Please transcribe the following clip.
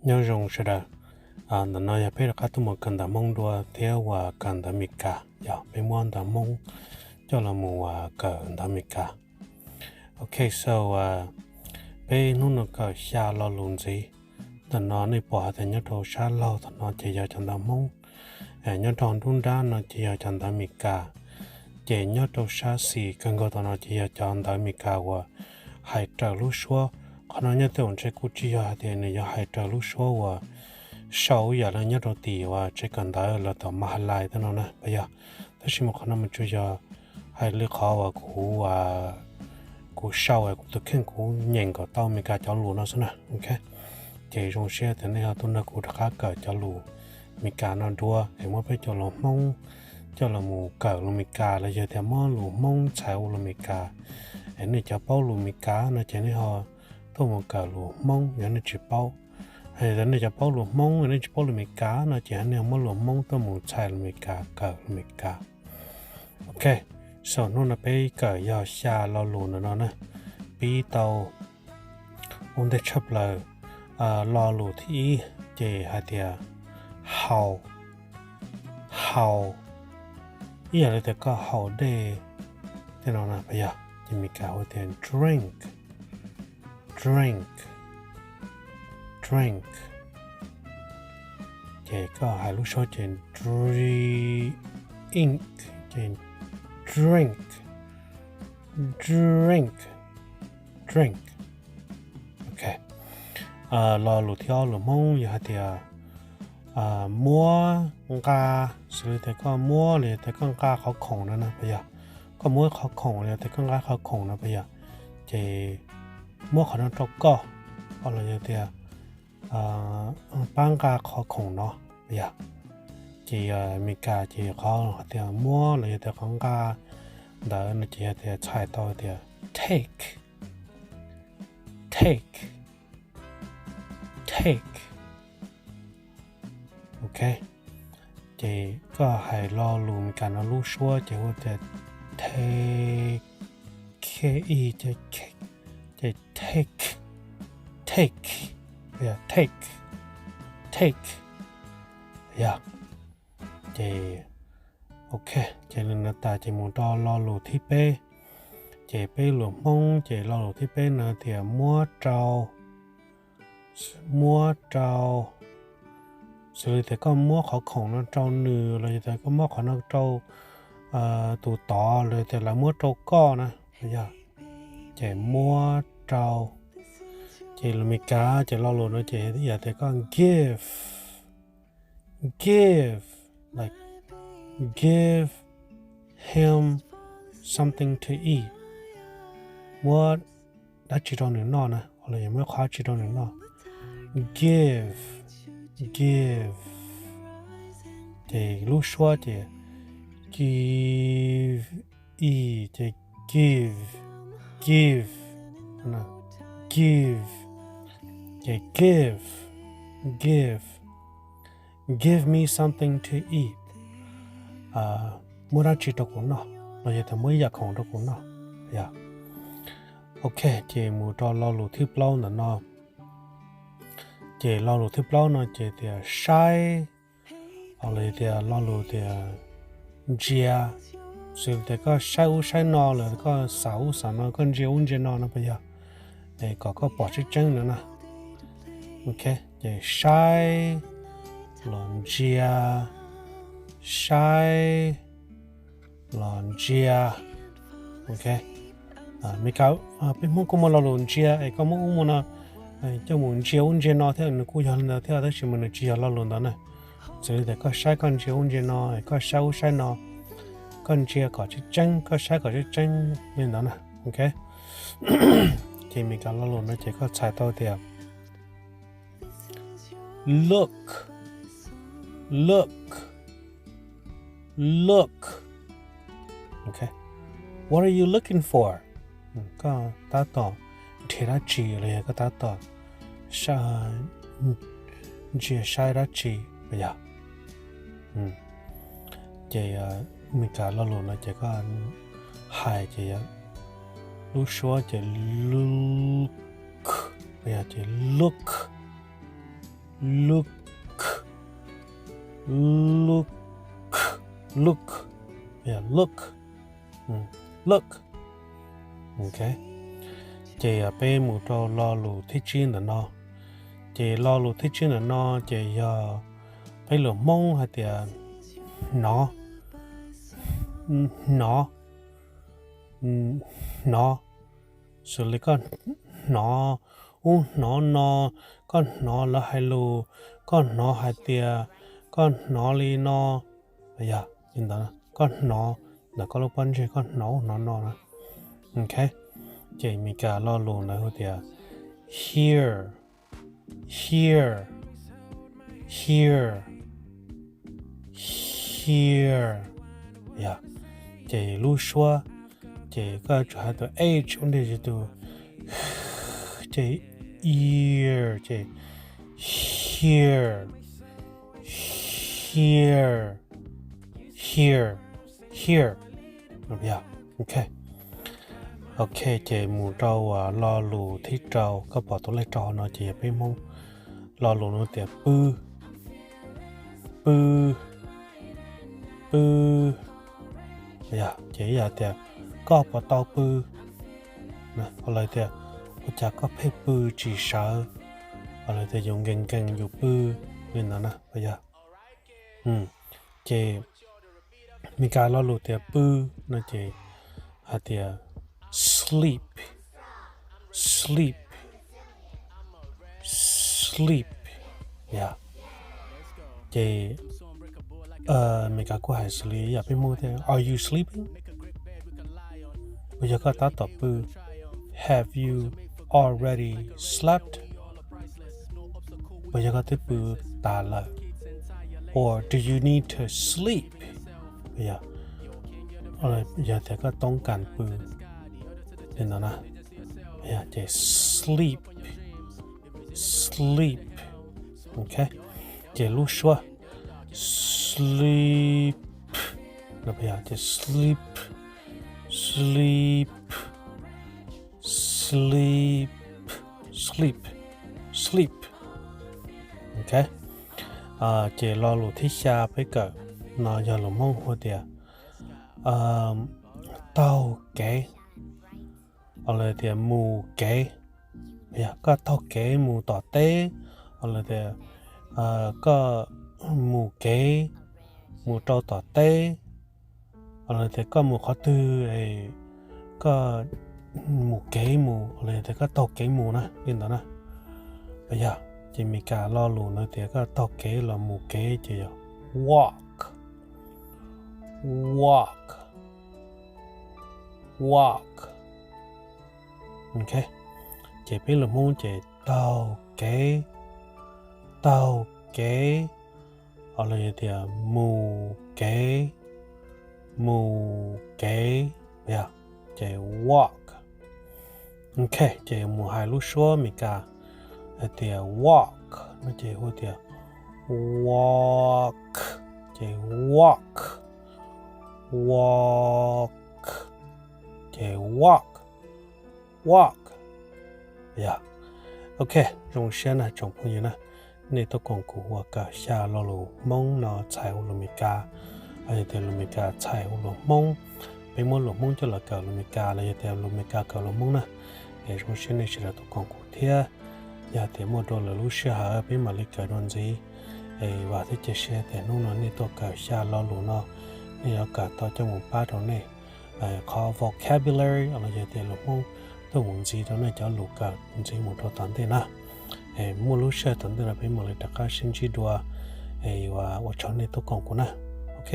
Nyob zoo sawv daws, ntawm no yog peb rov qab tuaj mus kawm ntawv Hmoob dua thiab uas kawm ntawv Amelikas, yog peb muab ntawv Hmoob coj los mus uas kawm ntawv Amelikas. Ok, so peb hnub no kawm xya lo lus ntxiv. Ntawm no nej pom hais tias nyob rau sab laug tom no ces yog cov ntawv Hmoob, nyob rau nruab nrab no ces yog cov ntawv Amelikas, ces nyob rau sab xis kawg nkaus tom no ces yog cov ntawv Amelikas uas hais raws lub suab. Qhov no nyob tej zaum ntshe kuj tsis yog hais tias nws yuav hais raws lub suab uas sau ib yam li nyob rau tim uas tsev kawm ntawv los tom Mahalai tej no na, puas yog? Tab sis mas qhov no mas tsuas yog hais li qhov uas kuv, kuv sau es kuv tus kheej kuv nyeem kom tau Amelikas cov lus no xwb na. Ok, ces zoo siab tias nej ho tuaj nrog kuv rov qab kawm cov lus Amelikas no dua es muab peb cov lus Hmoob coj los mus kawm lus Amelikas los yog tias muab lus Hmoob txhais ua lus Amelikas. Es nej cov paub lus Amelikas no ces nej ho tuaj mus kawm lus Hmoob yog nej tsis paub. Hais tias nej cov paub lus Hmoob nej tsis paub lus Amelikas no ces nej ho muab lus Hmoob tuaj mus txhais lus Amelikas, kawm lus Amelikas. Ok, so hnub no peb kawm yog xya lo lus ntawm no na, pib tau ua ntej tshaj plaws. Lo lus thib ib ces hais tias haus, haus, ib yam li tias koj haus dej tej no na, puas yog? Ces Amelikas hu tias drink, drink, drink. Ces koj hais lub suab ces drink, ces drink, drink, drink. Ok, lo lus thib ob lus Hmoob yog hais tias muab nqa, xws li tias koj muab los yog tias koj nqa qhov khoom no na, puas yog? Koj muab qhov khoom los yog tias koj nqa qhov khoom no, puas yog? Ces muab qhov no rau koj, los yog tias pab nqa qhov khoom no, puas yog? Ces Amelikas ces qhov hais tias muab los yog tias qhov nqa ntawd no ces yog tias txhais tau tias take, take, take. Ok, ces koj hais lo lus Amelikas no lub suab ces hu tias take, k e, ces take, take, take, take, yog. Ces ok, ces li no tas ces mus rau lo lus thib peb. Ces peb lus Hmoob ces lo lus thib peb no tias muab rau, muab rau, xws li tias koj muab qhov khoom no rau nws los yog tias koj muab qhov no rau tus tod los yog tias lawv muab rau koj na, yog, ces muab rau. Ces lus Amelikas ces lo lus no ces yog tias koj give, give, like, give him something to eat. Muab dab tsi rau nws noj na, los yog muab qhov dab tsi rau nws noj. Give, give. Ces lub suab ces give, e, ces give, give, give. Ces give, give, give me something to eat. Muab dab tsi rau kuv noj, los yog tias muab ib yam khoom rau kuv noj, yog. Ok, ces mus rau lo lus thib plaub ntawm no. Ces lo lus thib plaub no ces tias saib, los yog tias lo lus tias ntsia, xws li tias koj saib ub saib no los koj xav ub xav no, koj ntsia ub ntsia no no puas yog? Es kom koj pom tseeb tseeb no na. Ok, ces saib los ntsia, saib los ntsia. Ok, Amelikas, peb Hmoob kuj muaj lo lus ntsia es koj muab ub muab no coj mus ntsia ub ntsia no thiab, nws kuj yog li ntawd thiab tab sis mas nws tsis yog lo lus ntawd na. Xws li tias koj saib koj ntsia ub ntsia no, koj saib ub saib no, koj ntsia kom tseeb tseeb, koj saib kom tseeb tseeb li ntawd na. Ok, ces Amelikas lo lus no ces koj txhais tau tias look, look, look. Ok, what are you looking for? Koj tab tom nrhiav dab tsi los yog koj tab tom ntsia saib dab tsi puas yog? Ces Amelikas lo lus no ces koj hais ces lub suab ces look, ces look, look, look, look, look, look. Ces peb mus rau lo lus thib tsib ntawm no. Ces lo lus thib tsib ntawm no ces yog peb lus Hmoob hais tias hnov, hnov, hnov. Xws li koj hnov ub hnov no, koj hnov lawv hais lus, koj hnov hais tias, koj hnov li no, yog li ntawd, koj hnov ntawm koj lub pob ntseg koj hnov ub hnov no na. Ok, ces Meskas lo lus ntawd hu tias hear, hear, hear, hear. Yog, ces lub suab, ces koj tsuas hais tus h ua ntej tus, ces ear, ces hear, hear, hear, hear. Ok, ok, ces mus rau lo lus thib rau, koj pom tus lej rau hauv no ces yog peb Hmoob. Lo lus no tias pw, pw, pw. Yog, ces yog tias koj puas tau pw, los tias ua cas koj pheej pw tsis sawv, los tias yus nkees nkees yus pw li ntawd na, yog. Ces Meskas lo lus tias pw no ces hais tias sleep, sleep, sleep. Yog, ces Meskas kuj hais xws li yam peb Hmoob tias are you sleeping? Puas yog koj tab tom pw? Have you already slept? Puas yog koj twb pw tas lawm? Or do you need to sleep? Yog, yog tias koj toob kas pw li ntawd na, ces sleep, sleep. Ok, ces lub suab sleep no ces sleep, sleep, sleep, sleep, sleep. Ok, ces lo lus thib xya peb kawm no yog lus Hmoob hu tias taug kev, los tias mus kev. Yog koj taug kev mus tom teb, los tias koj mus kev mus rau tom teb, los tias koj mus qhov twg, koj mus kev mus, los tias koj taug kev mus na, li ntawd na. Yog, ces Meskas lo lus no tias koj taug kev los mus kev ces yog walk, walk, walk. Ok, ces peb lus Hmoob ces taug kev, taug kev, los yog tias mus kev, mus kev, yog, ces walk. Ok, ces mus hais lub suab Meskas hais tias walk no ces hu tias walk, ces walk, walk, ces walk, walk. Yog, ok, zoo siab na tsoom phooj ywg na, nej tuaj koom kuv ua kawm xya lo lus Hmoob no txhais ua lus Meskas, los yog tias lus Meskas txhais ua lus Hmoob. Peb muab lus Hmoob coj los kawm lus Meskas los yog tias lus Meskas kawm lus Hmoob na. Es zoo siab nej sawv daws tuaj koom kuv thiab. Yog tias muaj dua lwm lub sij hawm peb mam li kawm dua ntxiv. Es vam thiab cia siab tias hnub no nej tuaj kawm xya lo lus no, nej yuav kawm tau coj mus pab rau nej qhov vocabulary los yog tias lus Hmoob tuaj mus ntxiv rau nej cov lus kawm ntxiv mus rau tom ntej na. Es muaj lub sij hawm tom ntej no peb mam li rov qab sib ntsib dua. Es ua tsaug nej tuaj koom kuv na. Ok.